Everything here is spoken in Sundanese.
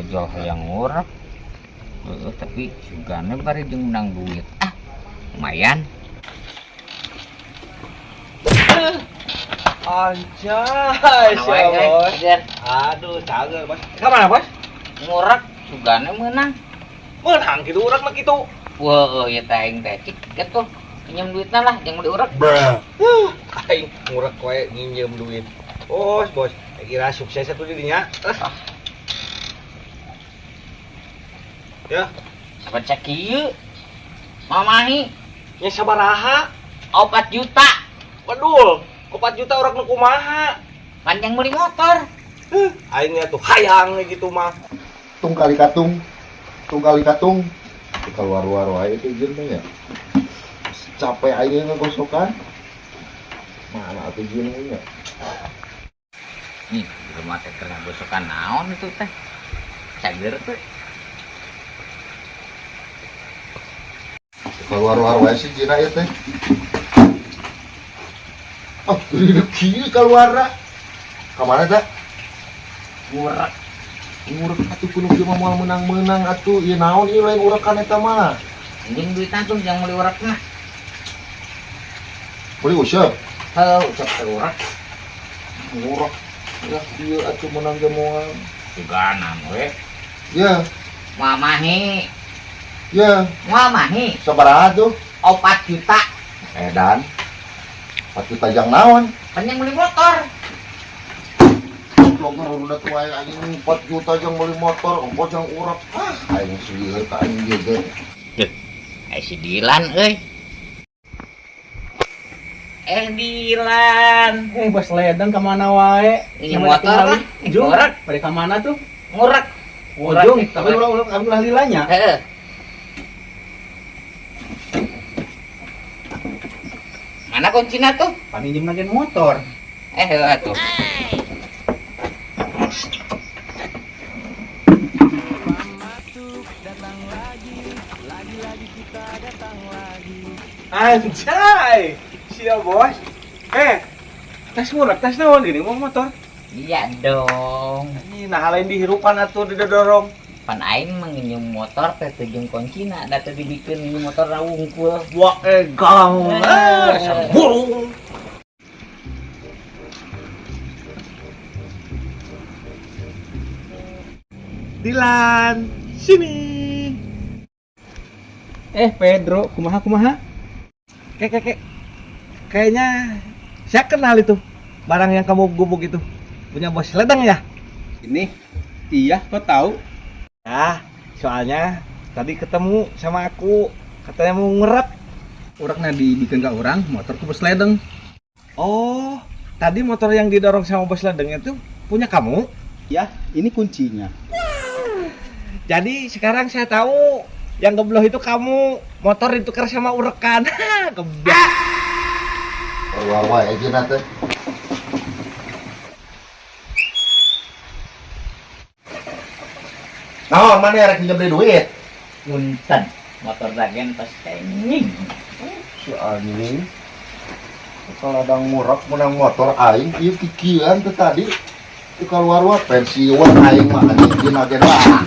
Jual hayang ngurek. Heeh, tapi sugane bari jeung menang duit. Ah, lumayan. Anjay, Mana wae, siapa euy, bos? Ajar. Aduh, cager bos. Ka mana bos? Ngurek sugane meunang. Meunang kitu urang mah kitu. Wah, ya teh aing teh cik gitu. Pinjam duitna lah, jangan beli urek. Aing ngurek we nginjem duit. Bos, bos, kira sukses atuh di dinya. Ah. Ya, Sabar cek ieu. Mamahi nya sabaraha? 4 juta. Waduh, 4 juta urang nu kumaha? Panjang beli motor. Huh, aing nya tuh hayang gitu mah. Tung kali katung, tung kali katung, keluar-luar wae itu jeung teh nya. Capek aing ngegosokan. Mana atuh jeung nya? Nih, di rumah teh keur ngagosokan naon itu teh. Cager teh. Keluar-luar wae si jina ieu teh. Oh, gede kieu kaluarna. Ka mana teh? Ngurek. Ngurek atuh kudu kieu mah moal menang-menang atuh. Ieu naon ieu lain urekan eta mah. Anjing duitna tuh jangan beli urek mah. Beli useup. Heuh, useup teh urek. Ngurek. Ya ieu atuh menang ge moal. Suganan we. Ya, Mamahi, ya, mamahi sabaraha tuh? 4 juta. Edan. 4 juta jang naon? Panjang beli motor. Blogger udah tua aing 4 juta jang beli motor, ongko jang urap. Ah, aing sieun ka aing ieu ge. Eh si Dilan euy. Eh Dilan, Eh, bos ledeng kemana wae? Ini motor lah. Jung, Ngorek. pada kemana tuh? Ngurek. Ujung, tapi ulah ulah kami ulah lilanya. Heeh. Mana kuncinya tuh? Paninjem nagen motor. Eh heuh atuh. Anjay, siap bos. Eh, tes ngurek, tes naon gini mau motor. Iya dong. Ini nah lain dihirupan atuh didorong. Pan aing mah nginjem motor teh teu jeung kuncina, da teu dibikeun nginjem motor ra wungkul. Wah, egang. Ah, dasar burung. Dilan, sini. Eh, Pedro, kumaha kumaha? Kek, kek, kek. Kayaknya saya kenal itu barang yang kamu gubuk itu. Punya bos ledeng ya? Ini. Iya, kok tahu? Ya, soalnya tadi ketemu sama aku, katanya mau ngerep. Urekna dibikin ke orang, motor ku bos ledeng. Oh, tadi motor yang didorong sama bos ledeng itu punya kamu? Ya, ini kuncinya. Jadi sekarang saya tahu yang gebloh itu kamu, motor ditukar sama urekan. Geblok. Keluar wae jina teh. Naon mana rek minjem deui duit? Punten, motor dagen pas kenying. Si anjing. Kalau ada ngurek menang motor aing ieu kikieuan teh tadi. Itu keluar wae pensiun aing mah anjing jina ge lah.